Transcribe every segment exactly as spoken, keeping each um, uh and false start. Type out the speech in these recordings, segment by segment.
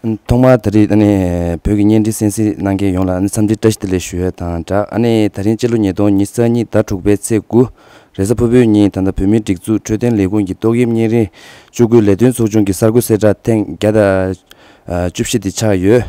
ཐོག་མར་ད་རེས་ཨ་ནི་བོད་ཀྱི་བརྙན་འཕྲིན་གསན་གཟིགས་གནང་མཁན་ཡོངས་ལ་ཨ་ནི་འཚམས་འདྲི་བཀྲ་ཤིས་བདེ་ལེགས་ཞུ་ཡས་དང་སྦྲགས། ཨ་ནི་ད་རིང་སྤྱི་ལོ་ཉིས་སྟོང་ཉི་ཤུ་རྩ་གཉིས་ཟླ་དྲུག་པའི་ཚེས་དགུ་རེས་གཟའ་ཕུར་བུའི་ཉིན་ད་ལྟ་བོད་མིའི་སྒྲིག་འཛུགས་འཕྲོད་བསྟེན་ལས་ཁུངས་ཀྱི་ཏོག་དབྱིབས་གཉན་རིམས་བཅུ་དགུའི་ལས་དོན་ཚོགས་ཆུང་གི་གསར་འགོད་གསལ་བསྒྲགས་ཐེངས་བརྒྱ་དང་བཅུ་བཞི་དེ་ཆགས་ཡོད།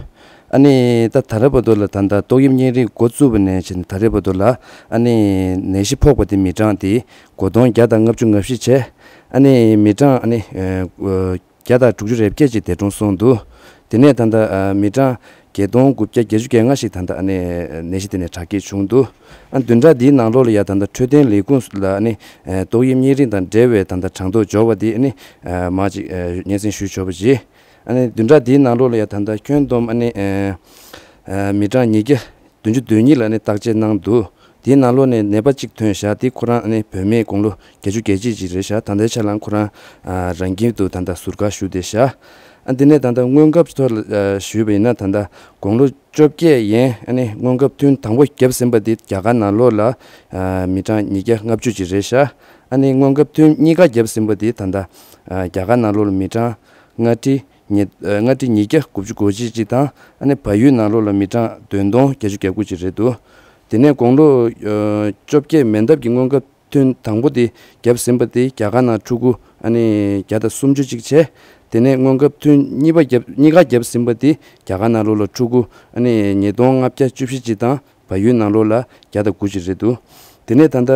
ཨ་ནི་ད་ད་ལྟ་བར་དུ་ལ་ད་ལྟ་ཏོག་དབྱིབས་གཉན་རིམས་འགོ་བཙུགས་པ་ནས་བྱས་ནས་ད་རེས་བར་དུ་ལ་ཨ་ནི་ནད་གཞི་ཕོག་པ་དེ་མི་གྲངས་དེ་སྒོར་དོན་བརྒྱ་དང་ལྔ་བཅུ་ང་བཞི་བྱས། ཨ་ནི་མི་གྲངས་ཨ་ནི་ཨ་བརྒྱ་དང་དྲུག་ཅུ་རེ་བརྒྱད་ཅིག་འདས་གྲོངས་སོང་འདུག། དེ་ནས་ད་ལྟ་ཨ་མི་གྲངས་བརྒྱད་སྟོང་དགུ་བརྒྱ་བརྒྱད་ཅུ་གྱ་ལྔ་ཞིག་ད་ལྟ་ཨ་ནི་ནད་གཞི་དེ་ནས་དྲག་སྐྱེད་བྱུང་འདུག། ཨ་བདུན་ཕྲག་འདིའི་ནང་ལོགས་ལ་ཡ་ད་ལྟ་འཕྲོད་བསྟེན་ལས་ཁུངས་ལ་ཨ་ནི་ཨ་ཏོག་དབྱིབས་གཉན་རིམས་དང་འབྲེལ་བའི་ད་ལྟ་གྲངས་ཐོ་འབྱོར་བ་དེ་ཨ་ནི་ཨ་མར་ཅིག་ཨ་སྙན་སེང་ཞུ་ཆོག་པ་བྱེད། ཨ་ནི་བདུན་ཕྲག་འདིའི་ནང་ལོགས་ལ་ཡ་ད་ལྟ་ཁྱོན་བསྡོམས་ཨ་ནི་ཨ་ཨ་མི་གྲངས་ཉིས་བརྒྱ་བདུན་ཅུ་དོན་གཉིས་ལ་ཨ་ནི་བརྟག་དཔྱད་གནང་འདུག། དེའི་ནང་ལོགས་ནས་ནད་པ་གཅིག་ཐོན་བཞག། དེ་ཁོ་རང་ཨ་ནི་བུད་མེད་དགུང་ལོ་བརྒྱད་ཅུ་གྱ་གཅིག་ཅིག་རེད་བཞག། ད་ལྟའི་ཆ་ལ་ཁོ་རང་ཨ་རང་ཁྱིམ་དུ་ད་ལྟ་ཟུར་བཀག་ཞུ་བསྡད་བཞག། ཨ་དེ་ནས་ད་ལྟ་སྔོན་ཁབ་ཐོག་ལ་ཨ་ཞུས་པ་ཡིན་ན་ད་ལྟ་དགུང་ལོ་བཅོ་བརྒྱད་ཡན་ཨ་ནི་སྔོན་ཁབ་ཐུན་དང་པོ་བརྒྱབ་ཟིན་པ་དེ་རྒྱ་གར་ནང་ལོགས་ལ་ཨ་མི་གྲངས་ཉིས་བརྒྱ་ལྔ་བཅུ་ཅིག་རེད་བཞག། ཨ་ནི་སྔོན་ཁབ་ཐུན་གཉིས་ཀ་བརྒྱབ་ཟིན་པ་དེ་ད་ལྟ་ཨ་རྒྱ་གར་ནང་ལོགས་ལ་མི་གྲངས་ལྔ་ཁྲི་ཉི་ཨ་ལྔ་ཁྲི་ཉིས་བརྒྱ་དགུ་བཅུ་གོ་གཅིག་ཅིག་དང་། ཨ་ནི་བལ་ཡུལ་ནང་ལོགས་ལ་མི་གྲངས་བདུན་སྟོང་བརྒྱད་ཅུ་གྱ་དགུ་ཅིག་རེད་འདུག། དེ་ནས་དགུང་ལོ་ཨ་བཅོ་བརྒྱད་མན་འདབ་ཀྱི་སྔོན་ཁབ་ཐུན་དང་པོ་དེ་བརྒྱབ་ཟིན་པ་དེ་རྒྱ་གར་ནང་ཕྲུ་གུ་ཨ་ནི་བརྒྱ་དང་སུམ་ཅུ་ཅིག་བྱས། དེ་ནས་སྔོན་ཁབ་ཐུན་གཉིས་པ་བརྒྱབ་གཉིས་ཀ་བརྒྱབ་ཟིན་པ་དེ་རྒྱ་གར་ནང་ལོགས་ལ་ཕྲུ་གུ་ཨ་ནི་ཉིས་སྟོང་ལྔ་བརྒྱ་བཅུ་བཞི་ཅིག་དང་བལ་ཡུལ་ནང་ལོགས་ལ་བརྒྱ་དང་དགུ་ཅིག་རེད་འདུག། དེ་ནས་ད་ལྟ་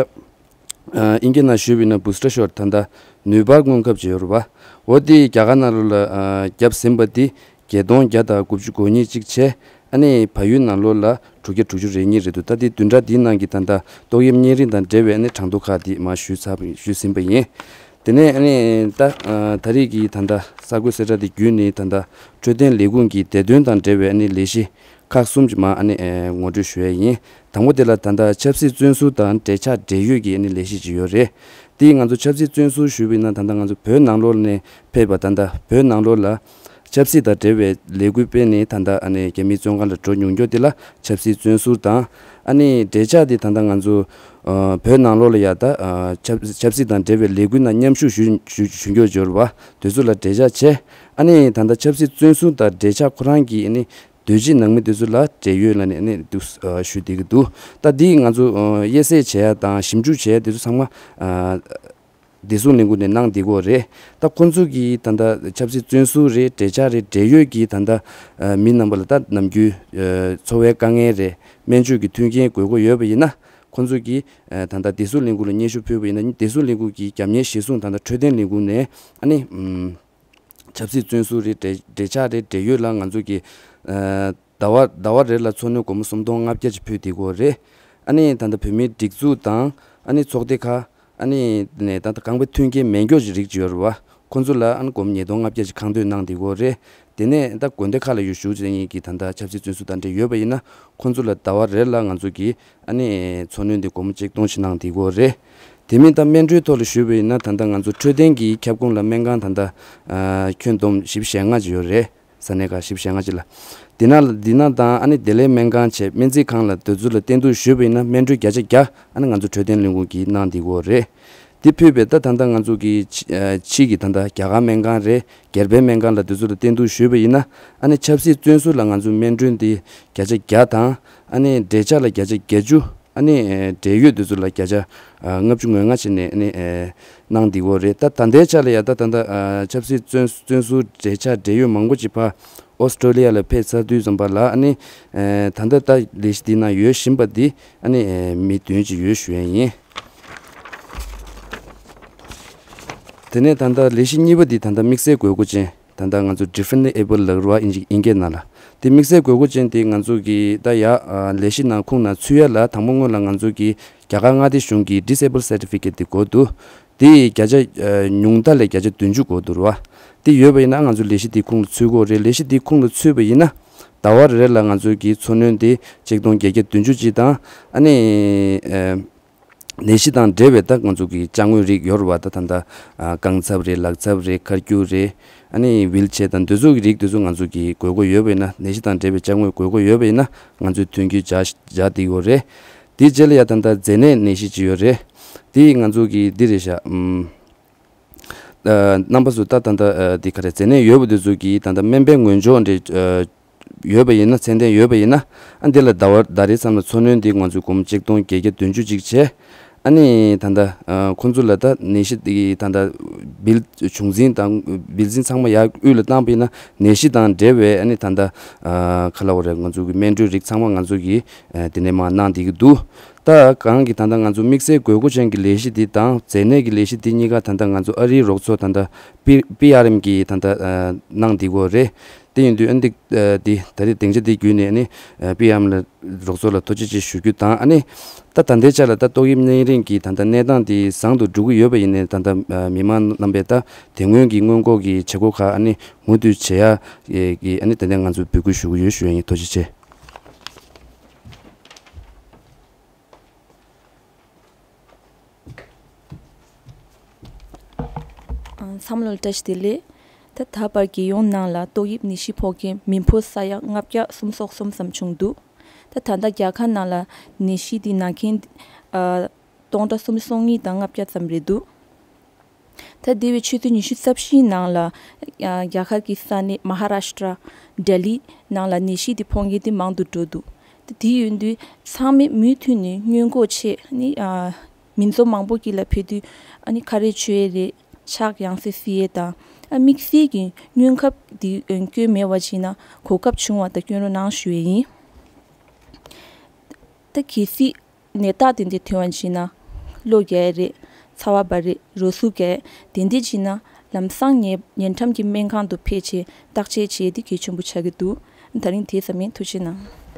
ཨ་དབྱིན་སྐད་ནང་ཞུས་པ་ཡིན་ན་བུ་སི་ཊར་ཤོཊ་ད་ལྟ་ནུས་པ་སྔོན་ཁབ་ཅིག་ཡོད་རེད་པ། འོ་དེ་རྒྱ་གར་ནང་ལོགས་ལ་ཨ་བརྒྱབ་ཟིན་པ་དེ་བརྒྱད་སྟོང་བརྒྱ་དང་དགུ་བཅུ་གོ་གཉིས་ཅིག་བྱས། ཨ་ནི་བལ་ཡུལ་ནང་ལོགས་ལ་དྲུག་བརྒྱ་དྲུག་ཅུ་རེ་གཉིས་རེད་འདུག། ད་དེ་བདུན་ཕྲག་འདིའི་ནང་གི་ད་ལྟ་ཏོག་དབྱིབས་གཉན་རིམས་དང་འབྲེལ་བའི་ཨ་ནི་གྲངས་ཐོ་ཁག་དེ་མར་ཞུས་ཚར་ཞུས་ཟིན་པ་ཡིན། དེ་ནས་ཨ་ནི་ད་ཨ་ད་རེས་ཀྱི་ད་ལྟ་གསར་འགོད་གསལ་བསྒྲགས་དེ་བརྒྱུད་ནས་ད་ལྟ་འཕྲོད་བསྟེན་ལས་ཁུངས་ཀྱི་བདེ་དོན་དང་འབྲེལ་བའི་ཨ་ནི་ལས་གཞི་ཁག་གསུམ་ཅིག་མར་ཨ་ནི་ཨེ་ངོ་སྤྲོད་ཞུ་ཡས་ཡིན། དང་པོ་དེ་ལ་ད་ལྟ་ཆབ་སྲིད་བཙོན་ཟུར་དང་འབྲེལ་ཆགས་འབྲེལ་ཡོད་ཀྱི་ཨ་ནི་ལས་གཞི་ཅིག་ཡོད་རེད། དེ་ང་ཚོ་ཆབ་སྲིད་བཙོན་ཟུར་ཞུས་པ་ཡིན་ན་ད་ལྟ་ང་ཚོ་བོད་ནང་ལོགས་ནས་ཕེབས་པ་ད་ལྟ་བོད་ནང་ལོགས་ལ་ཆབ་སྲིད་དང་འབྲེལ་བའི་ལས་འགུལ་སྤེལ་ནས་ད་ལྟ་ཨ་ནི་རྒྱ་མིའི་བཙོན་ཁང་ལ་འགྲོ་མྱོང་མཁན་དེ་ལ་ཆབ་སྲིད་བཙོན་ཟུར་དང་། ཨ་ནི་འབྲེལ་ཆགས་དེ་ད་ལྟ་ང་ཚོ་ཨ་བོད་ནང་ལོགས་ལ་ཡ་ད་ཨ་ཆབ་ཆབ་སྲིད་དང་འབྲེལ་བའི་ལས་འགུལ་ནང་མཉམ་ཞུགས་ཞུ་ཞུ་ཞུ་མཁན་ཡོད་རེད་པ། དེ་ཚོ་ལ་འབྲེལ་ཆགས་བྱས། ཨ་ནི་ད་ལྟ་ཆབ་སྲིད་བཙོན་ཟུར་དང་འབྲེལ་ཆགས་ཁོ་རང་གི་ཨ་ནི་སྡོད་གཞིས་ནང་མི་དེ་ཚོ་ལ་འབྲེལ་ཡོད་ལ་ནི་ཨ་ནི་འདུག་ཨ་ཞུ་བསྡད་ཀྱི་འདུག། ད་འདི་ང་ཚོ་ཨ་དབྱེ་གསེས་བྱེད་ཡ་དང་ཞིབ་འཇུག་བྱེད་ཡ་དེ་ཚོ་ཚང་མ་ཨ་བདེ་སྲུང་ལས་ཁུངས་ནས་གནང་བསྡད་ཀྱི་ཡོད་རེད། ད་ཁོང་ཚོ་གིས་ད་ལྟ་ཆབ་སྲིད་བཙོན་ཟུར་རེད། འབྲེལ་ཆགས་རེད། འབྲེལ་ཡོད་ཀྱི་ད་ལྟ་ཨ་མི་རྣམ་པ་ལ་ད་ནམ་རྒྱུན་ཨ་འཚོ་བའི་དཀའ་ངལ་རེད། སྨན་བཅོས་ཀྱི་མཐུན་རྐྱེན་དགོས་མཁོ་ཡོད་པ་ཡིན་ན་ཁོང་ཚོ་གིས་ཨ་ད་ལྟ་བདེ་སྲུང་ལས་ཁུངས་ལ་སྙན་ཞུ་ཕུལ་བ་ཡིན་ན་བདེ་སྲུང་ལས་ཁུངས་ཀྱིས་རྒྱབ་གཉེར་གཞིར་བཟུང་ད་ལྟ་འཕྲོད་བསྟེན་ལས་ཁུངས་ནས་ཨ་ནི་ཨམ། ཆབ་སྲིད་བཙོན་ཟུར་རེད། འབྲེལ་འབྲེལ་ཆགས་རེད། འབྲེལ་ཡོད་ལ་ང་ཚོ་གི་ཨ་ཟླ་བ་ཟླ་བ་རེ་ལ་འཚོ་སྣོན་སྒོར་མོ་སུམ་སྟོང་ལྔ་བརྒྱ་ཅིག་ཕུལ་བསྡད་ཀྱི་ཡོད་རེད། ཨ་ནི་ད་ལྟ་བོད་མིའི་སྒྲིག་འཛུགས་དང་ཨ་ནི་ཚོགས་སྡེ་ཁག་ཨ་ནི་ནས་ད་ལྟ་རྐང་པའི་མཐུན་རྐྱེན་མེད་མཁན་གྱི་རིགས་ཅིག་ཡོད་རེད་པ། ཁོང་ཚོ་ལ་ཨ་ནི་སྒོར་མོ་ཉིས་སྟོང་ལྔ་བརྒྱ་ཅིག་ཁང་སྡོད་གནང་བསྡད་ཀྱི་ཡོད་རེད། དེ་ནས་ད་དགོན་སྡེ་ཁག་ལ་ཡོད་བཞུགས་བྱེད་མཁན་གྱི་ད་ལྟ་ཆབ་སྲིད་བཙོན་ཟུར་དང་འབྲེལ་ཡོད་པ་ཡིན་ན་ཁོང་ཚོ་ལ་ཟླ་བ་རེ་ལ་ང་ཚོ་གིས་ཨ་ནི་འཚོ་སྣོན་དེ་སྒོར་མོ་གཅིག་སྟོང་ཅིག་གནང་བསྡད་ཀྱི་ཡོད་རེད། དེ་མིན་ད་སྨན་གྲོན་ཐོག་ལ་ཞུས་པ་ཡིན་ན་ད་ལྟ་ང་ཚོ་འཕྲོད་བསྟེན་གྱི་ཁྱབ་ཁོངས་ལ་སྨན་ཁང་ད་ལྟ་ཨ་ཁྱོན་བསྡོམས་བཞི་བཅུ་ཞེ་ལྔ་ཅིག་ཡོད་རེད། ས་གནས་ཁག་བཞི་བཅུ་ཞེ་ལྔ་ཅིག་ལ། འདི་ན་ལ་འདི་ན་དང་ཨ་ནི་བདེ་ལེགས་སྨན་ཁང་བྱས་སྨན་རྩིས་ཁང་ལ་དེ་ཚོ་ལ་བསྟེན་གཏུགས་ཞུས་པ་ཡིན་ན་སྨན་གྲོན་བརྒྱ་ཆ་བརྒྱ་ཨ་ནི་ང་ཚོ་འཕྲོད་བསྟེན་ལས་ཁུངས་ཀྱིས་གནང་བསྡད་ཀྱི་ཡོད་རེད། འདི་ཕུད་པའི་ད་ད་ལྟ་ང་ཚོ་གི་ཕྱི་ཨ་ཕྱི་གི་ད་ལྟ་རྒྱ་གར་སྨན་ཁང་རེད། སྒེར་པའི་སྨན་ཁང་ལ་དེ་ཚོ་ལ་བསྟེན་གཏུགས་ཞུས་པ་ཡིན་ན་ཨ་ནི་ཆབ་སྲིད་བཙོན་ཟུར་ལ་ང་ཚོ་སྨན་གྲོན་དེ་བརྒྱ་ཆ་བརྒྱ་དང་ཨ་ནི་འབྲེལ་ཆགས་ལ་བརྒྱ་ཆ་བརྒྱད་ཅུ། ཨ་ནི་ཨེ་འབྲེལ་ཡོད་དེ་ཚོ་ལ་བརྒྱ་ཆ་ཨ་ལྔ་བཅུ་ང་ལྔ་བྱས་ནས་ཨ་ནི་ཨེ་གནང་བསྡད་ཀྱི་ཡོད་རེད། ད་ད་ལྟའི་ཆ་ལ་ཡ་ད་ད་ལྟ་ཨ་ཆབ་སྲིད་བཙོན་བཙོན་ཟུར་འབྲེལ་ཆགས་འབྲེལ་ཡོད་མང་པོ་ཅིག་ཕར་ཨོ་སི་ཀྲོ་ལི་ཡ་ལ་ཕེབས་ཚར་དུས་ཙམ་པ་ལ་ཨ་ནི་ཨེ་ད་ལྟ་ད་ལས་གཞི་འདི་ནང་ཡོད་བཞིན་པ་འདི་ཨ་ནི་ཨེ་མི་བདུན་ཅིག་ཡོད་ཞུ་ཡ་ཡིན། དེ་ནས་ད་ལྟ་ལས་གཞི་གཉིས་པ་འདི་ད་ལྟ་དམིགས་བསལ་དགོས་མཁོ་ཅན། ད་ལྟ་ང་ཚོ་differently abled ལབ་རེད་བ། དབྱིན་ཇི་དབྱིན་སྐད་ནང་ལ། དེ་དམིགས་བསལ་དགོས་མཁོ་ཅན་དེ་ང་ཚོ་གི་ད་ཡ་ཨ་ལས་གཞི་ནང་ཁོངས་ནང་ཚུད་ཡ་ལ་དང་པོ་སྔོན་ལ་ང་ཚོ་གི་རྒྱ་གར་མངའ་སྡེ་གཞུང་གི་disable certificate དེ་དགོས་འདུག། དེ་བརྒྱ་ཆ་ཨ་ཉུང་མཐའ་ལས་བརྒྱ་ཆ་བདུན་ཅུ་དགོས་འདུག་རེད་བ། དེ་ཡོད་པ་ཡིན་ན་ང་ཚོ་ལས་གཞི་དེ་ཁོངས་ལ་ཚུད་ཀྱི་ཡོད་རེད། ལས་གཞི་དེ་ཁོངས་ལ་ཚུད་པ་ཡིན་ན་ཟླ་བ་རེ་ལ་ང་ཚོ་གི་འཚོ་སྣོན་དེ་ཆིག་སྟོང་བརྒྱད་བརྒྱ་བདུན་ཅུ་ཅིག་དང་ཨ་ནི་ཨ། ནད་གཞི་དང་འབྲེལ་བའི་ད་ང་ཚོ་གི་དཔྱ་དངོས་རིགས་ཡོད་རེད་བ། ད་ད་ལྟ་ཨ་རྐང་ཚབ་རེད། ལག་ཚབ་རེད། ཁ་སྐྱུག་རེད། ཨ་ནི་ཝིལ་ཆེར་དང་འདི་ཚོ་གི་རིགས་དེ་ཚོ་ང་ཚོ་གི་དགོས་མཁོ་ཡོད་པ་ཡིན་ན། ནད་གཞི་དང་འབྲེལ་བའི་དཔྱ་དངོས་དགོས་མཁོ་ཡོད་པ་ཡིན་ན་ང་ཚོས་མཐུན་འགྱུར་བྱ་བྱ་བསྡད་ཡོད་རེད། དེའི་རྗེས་ལ་ཡ་ད་ལྟ་མཛེ་ནད་ནད་གཞི་ཅིག་ཡོད་རེད། དེ་ང་ཚོ་གི་འདི་རེད་ཤག་ཨམ། ཨ་རྣམ་པ་ཚོ་ད་ད་ལྟ་ཨ་འདི་ག་རེ་མཛེ་ནད་ཡོད་པ་འདི་ཚོ་གི་ད་ལྟ་སྨན་པའི་ངོས་སྦྱོར་འདི་ཨ་ཡོད་པ་ཡིན་ན། ཚད་ལྡན་ཡོད་པ་ཡིན་ན། ཨ་འདི་ལ་ཟླ་བ་ཟླ་རེའི་མཚམས་ལ་འཚོ་སྣོན་འདི་ང་ཚོས་སྒོར་མོ་གཅིག་སྟོང་བརྒྱད་བརྒྱ་བདུན་ཅུ་ཅིག་བྱས། ཨ་ནི་ད་ལྟ་ཨ་ཁོང་ཚོ་ལ་ད་ནད་གཞི་འདི་ད་ལྟ་བིལ་བྱུང་འཛིན་དང་བིལ་འཛིན་ཚང་མ་ཡར་དབུས་ལ་བཏང་པ་ཡིན་ན། ནད་གཞི་དང་འབྲེལ་བའི་ཨ་ནི་ད་ལྟ་ཨ་ག་ལབ་དགོས་རེད། ང་ཚོ་གི་སྨན་སྤྲོད་རིགས་ཚང་མ་ང་ཚོ་གིས་ཨ་དེ་ནས་མར་གནང་བསྡད་ཀྱི་འདུག་ད་གང་གི་ད་ལྟ་ང་ཚོ་དམིགས་བསལ་དགོས་མཁོ་ཅན་གྱི་ལས་གཞི་འདི་དང་མཛེ་ནད་ཀྱི་ལས་གཞི་འདི་གཉིས་ཀ་ད་ལྟ་ང་ཚོ་ཨ་རིའི་རོགས་ཚོགས་ད་ལྟ་པི་པི་ཨར་ཨེམ་གྱིས་ད་ལྟ་ཨ་གནང་བསྡད་ཀྱི་ཡོད་རེད། དེ་ཡིན་དུས་ཨ་འདི་ཨ་འདི་ད་རེས་སྡིངས་ཆ་འདི་བརྒྱུད་ནས་ཨ་ནི་ཨ་པི་ཨར་ཨེམ་ལ་རོགས་ཚོགས་ལ་ཐུགས་རྗེ་ཆེ་ཞུ་རྒྱུ་དང་། ཨ་ནི་ད་ད་ལྟའི་ཆ་ལ་ད་ཏོག་དབྱིབས་གཉན་རིམས་ཀྱི་ད་ལྟ་གནས་སྟངས་འདི་བཟང་དུ་འགྲོ་གི་ཡོད་པ་ཡིན་ནའི། ད་ལྟ་ཨ་མི་མང་རྣམ་པས་ད་དེ་སྔོན་གྱི་སྔོན་འགོག་གི་བྱེད་སྒོ་ཁག་ཨ་ནི་མུ་མཐུད་བྱེད་ཡ་གི་ཨ་ནི་ད་ལྟ་ང་ཚོས་འབོད་སྐུལ་ཞུ་གི་ཡོད་ཞུ་ཡ་ཡིན། ཐུགས་རྗེ་ཆེ། ཨ། ཚང་མ་ལ་བཀྲ་ཤིས་བདེ་ལེགས། ད་ད་བར་རྒྱལ་ཡོངས་ནང་ལ་ཏོག་དབྱིབས་ནད་གཞི་ཕོག་མཁན་མི་འབོར་ས་ཡ་ལྔ་བརྒྱ་སུམ་ཅུ་སོ་གསུམ་ཙམ་བྱུང་འདུག་ད་ད་ལྟ་རྒྱ་གར་ནང་ལ་ནད་གཞི་འདི་ན་མཁན་ཨ་སྟོང་ཕྲག་སུམ་ཅུ་སོ་གཉིས་དང་ལྔ་བརྒྱ་ཙམ་རེད་འདུག་ད་འདས་པའི་ཆུ་ཚོད་ཉི་ཤུ་རྩ་བཞིའི་ནང་ལ་ཨ་རྒྱ་གར་གྱི་ས་གནས་མ་ཧ་རཱ་ཤི་ཏྲ། ལྡི་ལི་ནང་ལ་ནད་གཞི་འདི་ཕོག་མཁན་འདི་མང་དུ་འགྲོ་འདུག་ད་དེ་ཡིན་དུས་ཚང་མས་མུ་མཐུད་ནས་སྔོན་འགོག་ཆེད་ནི་ཨ་མི་ཚོ་མང་པོ་དཀྱིལ་ལ་ཕེབས་དུས་ཨ་ནི་ཁ་རས་གྱོན་ཡས་རེད། ཕྱག་ཡང་སེ་བསིལ་ཡས་དང་། ཨ་དམིགས་བསལ་གྱི་སྔོན་ཁབ་འདི་སྐྱོན་མེད་པ་བྱས་ན་གོ་སྐབས་བྱུང་བ་དང་སྐྱོན་རོགས་གནང་ཞུ་ཡས་ཡིན། ད་གལ་སྲིད་ནད་རྟགས་དེ་འདྲ་ཐོན་པ་བྱས་ན་གློ་རྒྱག་ཡས་རེད། ཚ་བ་འབར་རེད། རོ་ཟུག་རྒྱག་ཡས། དེ་འདྲ་བྱས་ན་ལམ་སང་ཉེ་ཉེ་འགྲམ་གྱི་སྨན་ཁང་དུ་ཕེབས་བྱས་བརྟག་དཔྱད་བྱེད་ཡས་དེ་གལ་ཆེན་པོ་ཆགས་ཀྱི་འདུག་ད་རིང་དེ་ཙམ་ཡིན། ཐུགས་རྗེ་གནང་།